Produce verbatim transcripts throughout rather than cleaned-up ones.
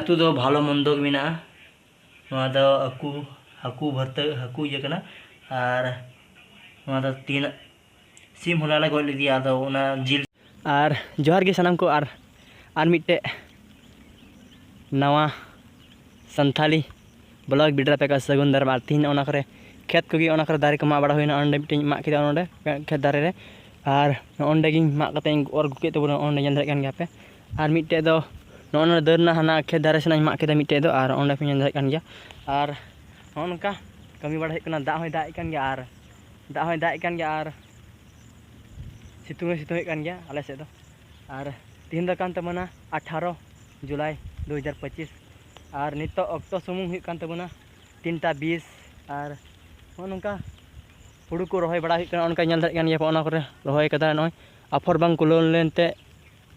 ᱩᱛᱩ ᱫᱚ ᱵᱷᱟᱞᱚ ᱢᱚᱱᱫᱚ ᱜᱮ ᱢᱮᱱᱟᱜᱼᱟ᱾ ᱱᱚᱣᱟ ᱫᱚ ᱦᱟᱹᱠᱩ, ᱦᱟᱹᱠᱩ ᱵᱷᱟᱹᱨᱛᱟᱹ, ᱦᱟᱹᱠᱩ ᱤᱭᱟᱹ ᱠᱟᱱᱟ᱾ ᱟᱨ ᱱᱚᱣᱟ ᱫᱚ ᱛᱤᱱᱟᱹᱜ ᱥᱤᱢ ᱦᱚᱞᱟ ᱞᱮ ᱜᱚᱡ ᱞᱮᱫᱮᱭᱟ, ᱟᱫᱚ ᱚᱱᱟ ᱡᱤᱞ᱾ ᱟᱨ ᱡᱚᱦᱟᱨ ᱜᱮ ᱥᱟᱱᱟᱢ ᱠᱚ, ᱟᱨ, ᱟᱨ ᱢᱤᱫᱴᱮᱡ ᱱᱟᱣᱟ ᱥᱟᱱᱛᱷᱟᱞᱤ ᱵᱞᱚᱜ ᱵᱷᱤᱰᱤᱭᱳ ᱨᱮ ᱟᱯᱮ ᱠᱚ ᱥᱟᱹᱜᱩᱱ ᱫᱟᱨᱟᱢ᱾ ᱟᱨ ᱛᱤᱦᱤᱧ ᱚᱱᱟ ᱠᱚᱨᱮ ᱠᱷᱮᱛ ᱠᱚᱜᱮ, ᱚᱱᱟ ᱠᱚᱨᱮ ᱫᱟᱨᱮ ᱠᱚ ᱢᱟᱜ ᱵᱟᱲᱟ ᱦᱩᱭᱱᱟ᱾ ᱚᱸᱰᱮ ᱢᱤᱫᱴᱮᱱ ᱢᱟᱜ ᱠᱮᱫᱟ ᱱᱚᱸᱰᱮ ᱠᱷᱮᱛ ᱫᱟᱨᱮ ᱨᱮ, ᱟᱨ ᱱᱚᱜᱼᱚᱸᱰᱮ ᱜᱤᱧ ᱢᱟᱜ ᱠᱟᱛᱮ ᱤᱧ ᱚᱨ ᱟᱹᱜᱩ ᱠᱮᱫ ᱛᱟᱵᱚᱱᱟ᱾ ᱚᱸᱰᱮ ᱧᱮᱞ ᱫᱟᱲᱮᱭᱟᱜ ᱠᱟᱱ ᱜᱮᱭᱟ ᱯᱮ᱾ ᱟᱨ ᱢᱤᱫᱴᱮᱡ ᱫᱚ ᱱᱚᱜᱼᱚ ᱱᱚᱰᱮ ᱫᱟᱹᱨ ᱨᱮᱱᱟᱜ ᱦᱟᱱᱟ ᱠᱷᱮᱛ ᱫᱟᱨᱮ ᱥᱮᱱᱟᱜ ᱤᱧ ᱢᱟᱜ ᱠᱮᱫᱟ ᱢᱤᱫᱴᱮᱡ ᱫᱚ, ᱟᱨ ᱚᱸᱰᱮ ᱯᱮ ᱧᱮᱞ ᱫᱟᱲᱮᱭᱟᱜ ᱠᱟᱱ ᱜᱮᱭᱟ᱾ ᱟᱨ ᱱᱚᱜᱼᱚ ᱱᱚᱝᱠᱟ ᱠᱟᱹᱢᱤ ᱵᱟᱲᱟ ᱦᱩᱭᱩᱜ ᱠᱟᱱᱟ᱾ ᱫᱟᱜ ᱦᱚᱸᱭ ᱫᱟᱜ ᱮᱫ ᱠᱟᱱ ᱜᱮᱭᱟ, ᱟᱨ ᱫᱟᱜ ᱦᱚᱸᱭ ᱫᱟᱜ ᱮᱫ ᱠᱟᱱ ᱜᱮᱭᱟ, ᱟᱨ ᱥᱤᱛᱩᱝ ᱦᱚᱸᱭ ᱥᱤᱛᱩᱝ ᱮᱫ ᱠᱟᱱ ᱜᱮᱭᱟ ᱟᱞᱮ ᱥᱮᱫ ᱫᱚ᱾ ᱟᱨ ᱛᱤᱦᱤᱧ ᱫᱚ ᱠᱟᱱ ᱛᱟᱵᱚᱱᱟ ᱟᱴᱷᱟᱨᱚ ᱡᱩᱞᱟᱭ ᱫᱩ ᱦᱟᱡᱟᱨ ᱯᱚᱸᱪᱤᱥ, ᱟᱨ ᱱᱤᱛᱚᱜ ᱚᱠᱛᱚ ᱥᱩᱢᱩᱝ ᱦᱩᱭᱩᱜ ᱠᱟᱱ ᱛᱟᱵᱚᱱᱟ ᱛᱤᱱᱴᱟ ᱵᱤᱥ᱾ ᱟᱨ ᱱᱚᱜᱼᱚ ᱱᱚᱝᱠᱟ ᱦᱩᱲᱩ ᱠᱚ ᱨᱚᱦᱚᱭ ᱵᱟᱲᱟ ᱦᱩᱭᱩᱜ ᱠᱟᱱᱟ᱾ ᱚᱱᱠᱟ ᱧᱮᱞ ᱫᱟᱲᱮᱭᱟᱜ ᱠᱟᱱ ᱜᱮᱭᱟ ᱯᱮ, ᱚᱱᱟ ᱠᱚᱨᱮ ᱨᱚᱦᱚᱭ ᱠᱟᱫᱟ᱾ ᱱᱚᱜᱼᱚᱭ ᱟᱯᱷᱚᱨ ᱵᱟᱝ ᱠᱩᱞᱟᱹᱣ ᱞᱮᱱᱛᱮ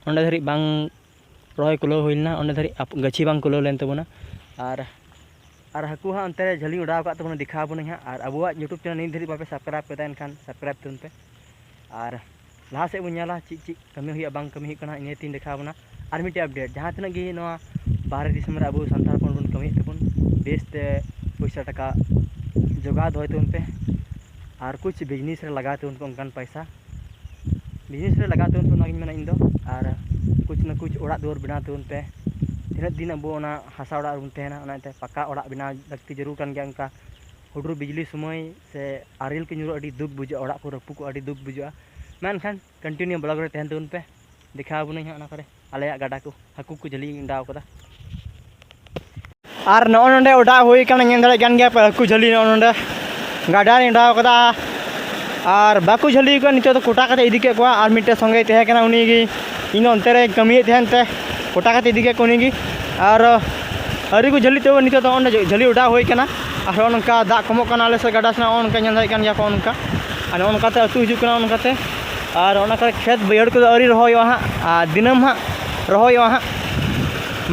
ᱚᱸᱰᱮ ᱫᱷᱟᱹᱨᱤᱡ ᱵᱟᱝ ᱨᱚᱦᱚᱭ ᱠᱩᱞᱟᱹᱣ ᱦᱩᱭ ᱞᱮᱱᱟ, ᱚᱸᱰᱮ ᱫᱷᱟᱹᱨᱤᱡ ᱟᱯ-, ᱜᱟᱹᱪᱷᱤ ᱵᱟᱝ ᱠᱩᱞᱟᱹᱣ ᱞᱮᱱ ᱛᱟᱵᱚᱱᱟ᱾ ᱟᱨ, ᱟᱨ ᱦᱟᱹᱠᱩ ᱦᱟᱸᱜ ᱚᱱᱛᱮ ᱨᱮ ᱡᱷᱟᱹᱞᱤᱧ ᱚᱰᱟᱣ ᱟᱠᱟᱫ ᱛᱟᱵᱚᱱᱟ, ᱫᱮᱠᱷᱟᱣ ᱟᱵᱚᱱᱟᱹᱧ ᱦᱟᱸᱜ᱾ ᱟᱨ ᱟᱵᱚᱣᱟᱜ YouTube ᱪᱮᱱᱮᱞ ᱱᱤᱛ ᱫᱷᱟᱹᱨᱤᱡ ᱵᱟᱯᱮ ᱥᱟᱵᱥᱠᱨᱟᱭᱤᱵ ᱠᱟᱫᱟ, ᱮᱱᱠᱷᱟᱱ ᱥᱟᱵᱥᱠᱨᱟᱭᱤᱵ ᱛᱟᱵᱚᱱ ᱯᱮ᱾ ᱟᱨ ᱞᱟᱦᱟ ᱥᱮᱫ ᱵᱚᱱ ᱧᱮᱞᱟ ᱪᱮᱫ ᱪᱮᱫ ᱠᱟᱹᱢᱤ ᱦᱩᱭᱩᱜᱼᱟ, ᱵᱟᱝ ᱠᱟᱹᱢᱤ ᱦᱩᱭᱩᱜ ᱠᱟᱱᱟ, ᱤᱱᱟᱹ ᱛᱤᱧ ᱫᱮᱠᱷᱟᱣ ᱟᱵᱚᱱᱟ᱾ ᱟᱨ ᱢᱤᱫᱴᱮᱡ ᱟᱯᱰᱮᱴ, ᱡᱟᱦᱟᱸ ᱛᱤᱱᱟᱹᱜ ᱜᱮ ᱱᱚᱣᱟ ᱵᱟᱦᱨᱮ ᱫᱤᱥᱚᱢ ᱨᱮ ᱟᱵᱚ ᱥᱟᱱᱛᱟᱲ ᱦᱚᱯᱚᱱ ᱵᱚᱱ ᱠᱟᱹᱢᱤᱭᱮᱫ ᱛᱮᱵᱚᱱ, ᱵᱮᱥᱛᱮ ᱯᱚᱭᱥᱟ ᱴᱟᱠᱟ ᱡᱚᱜᱟᱣ ᱫᱚᱦᱚᱭ ᱛᱟᱵᱚᱱ ᱯᱮ᱾ ᱟᱨ ᱠᱩᱪ ᱵᱤᱡᱽᱱᱮᱥ ᱨᱮ ᱞᱟᱜᱟᱣ ᱛᱟᱵᱚᱱ ᱯᱮ, ᱚᱱᱠᱟᱱ ᱯᱚᱭᱥᱟ ᱵᱤᱡᱽᱱᱮᱥ ᱨᱮ ᱞᱟᱜᱟᱣ ᱛᱟᱵᱚᱱ ᱯᱮ, ᱚᱱᱟᱜᱤᱧ ᱢᱮᱱᱟ ᱤᱧ ᱫᱚ᱾ ᱟᱨ ᱠᱩᱪ ᱱᱟ ᱠᱩᱪ ᱚᱲᱟᱜ ᱫᱩᱣᱟᱹᱨ ᱵᱮᱱᱟᱣ ᱛᱟᱵᱚᱱ ᱯᱮ᱾ ᱛᱤᱱᱟᱹᱜ ᱫᱤᱱ ᱟᱵᱚ ᱚᱱᱟ ᱦᱟᱥᱟ ᱚᱲᱟᱜ ᱨᱮᱵᱚᱱ ᱛᱟᱦᱮᱱᱟ, ᱚᱱᱟᱛᱮ ᱯᱟᱠᱟ ᱚᱲᱟᱜ ᱵᱮᱱᱟᱣ ᱞᱟᱹᱠᱛᱤ ᱡᱟᱹᱨᱩᱲ ᱠᱟᱱ ᱜᱮᱭᱟ᱾ ᱚᱱᱠᱟ ᱦᱩᱰᱩᱨ ᱵᱤᱡᱽᱞᱤ ᱥᱚᱢᱚᱭ ᱥᱮ ᱟᱨᱮᱞ ᱠᱚ ᱧᱩᱨᱩᱜ, ᱟᱹᱰᱤ ᱫᱩᱠ ᱵᱩᱡᱷᱟᱹᱜᱼᱟ, ᱚᱲᱟᱜ ᱠᱚ ᱨᱟᱹᱯᱩᱫ ᱠᱚᱜᱼᱟ, ᱟᱹᱰᱤ ᱫᱩᱠ ᱵᱩᱡᱷᱟᱹᱜᱼᱟ᱾ ᱢᱮᱱᱠᱷᱟᱱ ᱠᱚᱱᱴᱤᱱᱤᱭᱩ ᱵᱞᱚᱜ ᱨᱮ ᱛᱟᱦᱮᱱ ᱛᱟᱵᱚᱱ ᱯᱮ, ᱫᱮᱠᱷᱟᱣ ᱟᱵᱚᱱᱟᱹᱧ ᱦᱟᱸᱜ ᱚᱱᱟ ᱠᱚᱨᱮ ᱟᱞᱮᱭᱟᱜ ᱜᱟᱰᱟ ᱠᱚ, ᱦᱟᱹᱠᱩ ᱠᱚ ᱡᱷᱟᱹᱞᱤ ᱚᱰᱟᱣ ᱠᱟᱫᱟ᱾ ᱟᱨ ᱱᱚᱜᱼᱚ ᱱᱚᱰᱮ ᱚᱰᱟᱣ ᱦᱩᱭ ᱠᱟᱱᱟ, ᱧᱮᱞ ᱫᱟᱲᱮᱭᱟᱜ ᱠᱟᱱ ᱜᱮᱭᱟ ᱯᱮ, ᱦᱟᱹᱠᱩ ᱡᱷᱟᱹᱞᱤ ᱱᱚᱜᱼᱚ ᱱᱚᱰᱮ ᱜᱟᱰᱟ ᱨᱤᱧ ᱚᱰᱟᱣ ᱠᱟᱫᱟ᱾ ᱟᱨ ᱵᱟᱠᱚ ᱡᱷᱟᱹᱞᱤ ᱠᱟᱱᱟ, ᱱᱤᱛᱚᱜ ᱫᱚ ᱠᱚᱴᱟ ᱠᱟᱛᱮ ᱤᱫᱤ ᱠᱮᱫ ᱠᱚᱣᱟ᱾ ᱟᱨ ᱢᱤᱫᱴᱮᱱ ᱥᱚᱸᱜᱮᱭ ᱛᱟᱦᱮᱸ ᱠᱟᱱᱟ, ᱩᱱᱤ ᱜᱮ, ᱤᱧ ᱫᱚ ᱚᱱᱛᱮ ᱨᱮ ᱠᱟᱹᱢᱤᱭᱮᱫ ᱛᱟᱦᱮᱱ ᱛᱮ ᱠᱚᱴᱟ ᱠᱟᱛᱮ ᱤᱫᱤ ᱠᱮᱫ ᱠᱚ ᱩᱱᱤ ᱜᱮ᱾ ᱟᱨ ᱟᱹᱣᱨᱤ ᱠᱚ ᱡᱷᱟᱹᱞᱤ ᱛᱮ ᱱᱤᱛᱚᱜ ᱫᱚ ᱚᱸᱰᱮ ᱡᱷᱟᱹᱞᱤ ᱚᱰᱟᱣ ᱦᱩᱭ ᱠᱟᱱᱟ᱾ ᱟᱨ ᱱᱚᱜᱼᱚ ᱱᱚᱝᱠᱟ ᱫᱟᱜ ᱠᱚᱢᱚᱜ ᱠᱟᱱᱟ ᱟᱞᱮ ᱥᱮᱫ ᱜᱟᱰᱟ ᱥᱮᱱᱟᱜ, ᱱᱚᱜᱼᱚ ᱱᱚᱝᱠᱟ ᱧᱮᱞ ᱫᱟᱲᱮᱭᱟᱜ ᱠᱟᱱ ᱜᱮᱭᱟ ᱯᱮ, ᱱᱚᱜᱼᱚ ᱱᱚᱝᱠᱟ᱾ ᱟᱨ ᱱᱚᱜᱼᱚ ᱱᱚᱝᱠᱟ ᱛᱮ ᱟᱹᱛᱩ ᱦᱤᱡᱩᱜ ᱠᱟᱱᱟ, ᱱᱚᱜᱼᱚ ᱱᱚᱝᱠᱟ ᱛᱮ᱾ ᱟᱨ ᱚᱱᱟ ᱠᱚᱨᱮ ᱠᱷᱮᱛ ᱵᱟᱹᱭᱦᱟᱹᱲ ᱠᱚᱫᱚ ᱟᱹᱣᱨᱤ ᱨᱚᱦᱚᱭᱚᱜᱼᱟ ᱦᱟᱸᱜ, ᱟᱨ ᱫᱤᱱᱟᱹᱢ ᱦᱟᱸᱜ ᱨᱚᱦᱚᱭᱚᱜᱼᱟ ᱦᱟᱸᱜ᱾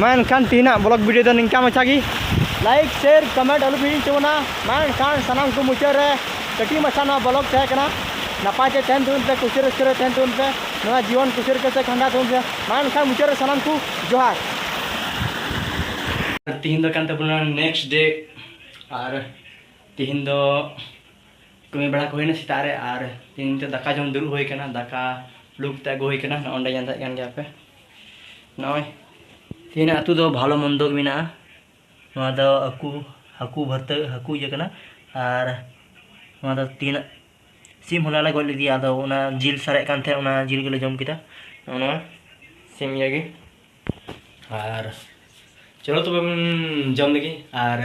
ᱢᱟ ᱮᱱᱠᱷᱟᱱ ᱛᱮᱦᱮᱧᱟᱜ ᱵᱞᱚᱜ ᱵᱷᱤᱰᱤᱭᱳ ᱫᱚ ᱱᱤᱝᱠᱟ ᱢᱟᱪᱷᱟ ᱜᱮ᱾ ᱞᱟᱭᱤᱠ, ᱥᱮᱭᱟᱨ, ᱠᱚᱢᱮᱱᱴ ᱟᱞᱚ ᱯᱮ ᱦᱤᱲᱤᱧ ᱛᱟᱵᱚᱱᱟ᱾ ᱢᱟ ᱮᱱᱠᱷᱟᱱ ᱥᱟᱱᱟᱢ ᱠᱚ ᱢᱩᱪᱟᱹᱫ ᱨᱮ ᱠᱟᱹᱴᱤᱡ ᱢᱟᱪᱷᱟ ᱱᱚᱣᱟ ᱵᱞᱚᱜ ᱛᱟᱦᱮᱸ ᱠᱟᱱᱟ᱾ ᱱᱟᱯᱟᱭ ᱛᱮ ᱛᱟᱦᱮᱱ ᱛᱟᱵᱚᱱ ᱯᱮ, ᱠᱩᱥᱤ ᱨᱟᱹᱥᱠᱟᱹ ᱨᱮ ᱛᱟᱦᱮᱱ ᱛᱟᱵᱚᱱ ᱯᱮ, ᱱᱚᱣᱟ ᱡᱤᱭᱚᱱ ᱠᱩᱥᱤ ᱨᱟᱹᱥᱠᱟᱹ ᱛᱮ ᱠᱷᱟᱸᱰᱟᱣ ᱛᱟᱵᱚᱱ ᱯᱮ᱾ ᱢᱟ ᱮᱱᱠᱷᱟᱱ ᱢᱩᱪᱟᱹᱫ ᱨᱮ ᱥᱟᱱᱟᱢ ᱠᱚ ᱡᱚᱦᱟᱨ᱾ ᱛᱤᱦᱤᱧ ᱫᱚ ᱠᱟᱱ ᱛᱟᱵᱚᱱᱟ next day, ᱟᱨ ᱛᱤᱦᱤᱧ ᱫᱚ ᱠᱟᱹᱢᱤ ᱵᱟᱲᱟ ᱠᱚ ᱦᱩᱭᱱᱟ ᱥᱮᱛᱟᱜ ᱨᱮ, ᱟᱨ ᱛᱤᱦᱤᱧ ᱫᱚ ᱫᱟᱠᱟ ᱡᱚᱢ ᱫᱩᱲᱩᱵ ᱦᱩᱭ ᱠᱟᱱᱟ, ᱫᱟᱠᱟ ᱞᱩ ᱠᱟᱛᱮ ᱟᱹᱜᱩ ᱦᱩᱭ ᱠᱟᱱᱟ᱾ ᱱᱚᱜᱼᱚᱭ ᱱᱚᱰᱮ ᱧᱮᱞ ᱫᱟᱲᱮᱭᱟᱜ ᱠᱟᱱ ᱜᱮᱭᱟ ᱯᱮ, ᱱᱚᱜᱼᱚᱭ ᱛᱤᱦᱤᱧᱟᱜ ᱩᱛᱩ ᱫᱚ ᱵᱷᱟᱞᱚ ᱢᱚᱱᱫᱚ ᱜᱮ ᱢᱮᱱᱟᱜᱼᱟ᱾ ᱱᱚᱣᱟ ᱫᱚ ᱦᱟᱹᱠᱩ, ᱦᱟᱹᱠᱩ ᱵᱷᱟᱹᱨᱛᱟᱹ, ᱦᱟᱹᱠᱩ ᱤᱭᱟᱹ ᱠᱟᱱᱟ, ᱟᱨ ᱱᱚᱣᱟ ᱫᱚ ᱛᱤᱦᱤᱧᱟᱜ ᱥᱤᱢ ᱦᱚᱞᱟ ᱞᱮ ᱜᱚᱡ ᱞᱮᱫᱮᱭᱟ, ᱟᱫᱚ ᱚᱱᱟ ᱡᱤᱞ ᱥᱟᱨᱮᱡ ᱠᱟᱱ ᱛᱟᱦᱮᱸᱫ, ᱚᱱᱟ ᱡᱤᱞ ᱜᱮᱞᱮ ᱡᱚᱢ ᱠᱮᱫᱟ᱾ ᱱᱚᱜᱼᱚ ᱱᱚᱣᱟ ᱥᱤᱢ ᱤᱭᱟᱹ ᱜᱮ᱾ ᱟᱨ ᱪᱚᱞᱚ ᱛᱚᱵᱮ ᱵᱚᱱ ᱡᱚᱢ ᱞᱮᱜᱮ᱾ ᱟᱨ,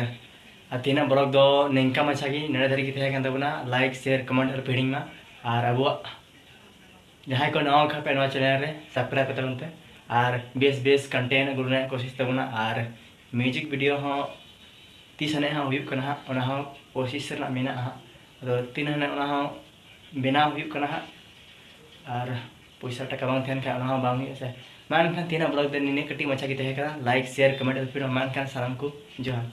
ᱟᱨ ᱛᱮᱦᱮᱧᱟᱜ vlog ᱫᱚ ᱱᱤᱝᱠᱟ ᱢᱟᱪᱷᱟ ᱜᱮ, ᱱᱚᱰᱮ ᱫᱷᱟᱹᱨᱤᱡ ᱜᱮ ᱛᱟᱦᱮᱸ ᱠᱟᱱ ᱛᱟᱵᱚᱱᱟ᱾ Like, share, comment ᱟᱞᱚ ᱯᱮ ᱦᱤᱲᱤᱧ ᱢᱟ᱾ ᱟᱨ ᱟᱵᱚᱣᱟᱜ ᱡᱟᱦᱟᱸᱭ ᱠᱚ ᱱᱟᱣᱟ ᱠᱷᱟᱱ ᱯᱮ ᱱᱚᱣᱟ channel ᱨᱮ, subscribe ᱯᱮ ᱛᱟᱵᱚᱱ ᱯᱮ᱾ ᱟᱨ ᱵᱮᱥ ᱵᱮᱥ content ᱟᱹᱜᱩ ᱨᱮᱱᱟᱜ ᱠᱳᱥᱤᱥ ᱛᱟᱵᱚᱱᱟ᱾ ᱟᱨ music video ᱦᱚᱸ ᱛᱤᱥ ᱟᱱᱮᱡ ᱦᱟᱸᱜ ᱦᱩᱭᱩᱜ ᱠᱟᱱᱟ ᱦᱟᱸᱜ, ᱚᱱᱟ ᱦᱚᱸ ᱠᱳᱥᱤᱥ ᱨᱮᱱᱟᱜ ᱢᱮᱱᱟᱜᱼᱟ ᱦᱟᱸᱜ᱾ ᱟᱫᱚ ᱛᱤᱱ ᱟᱱᱮᱡ ᱚᱱᱟ ᱦᱚᱸ ᱵᱮᱱᱟᱣ ᱦᱩᱭᱩᱜ ᱠᱟᱱᱟ ᱦᱟᱸᱜ᱾ ᱟᱨ ᱯᱚᱭᱥᱟ ᱴᱟᱠᱟ ᱵᱟᱝ ᱛᱟᱦᱮᱱ ᱠᱷᱟᱱ ᱚᱱᱟ ᱦᱚᱸ ᱵᱟᱝ ᱦᱩᱭᱩᱜᱼᱟ ᱥᱮ᱾ ᱢᱟ ᱮᱱᱠᱷᱟᱱ ᱛᱮᱦᱮᱧᱟᱜ vlog ᱫᱚ ᱱᱤᱱᱟᱹᱜ ᱠᱟᱹᱴᱤᱡ ᱢᱟᱪᱷᱟ ᱜᱮ ᱛᱟᱦᱮᱸ ᱠᱟᱱᱟ᱾ Like, share, comment ᱟᱞᱚ ᱯᱮ ᱦᱤᱲᱤᱧ ᱢᱟ᱾ ᱢᱟ ᱮᱱᱠᱷᱟᱱ ᱥᱟᱱᱟᱢ ᱠᱚ ᱡᱚᱦᱟᱨ᱾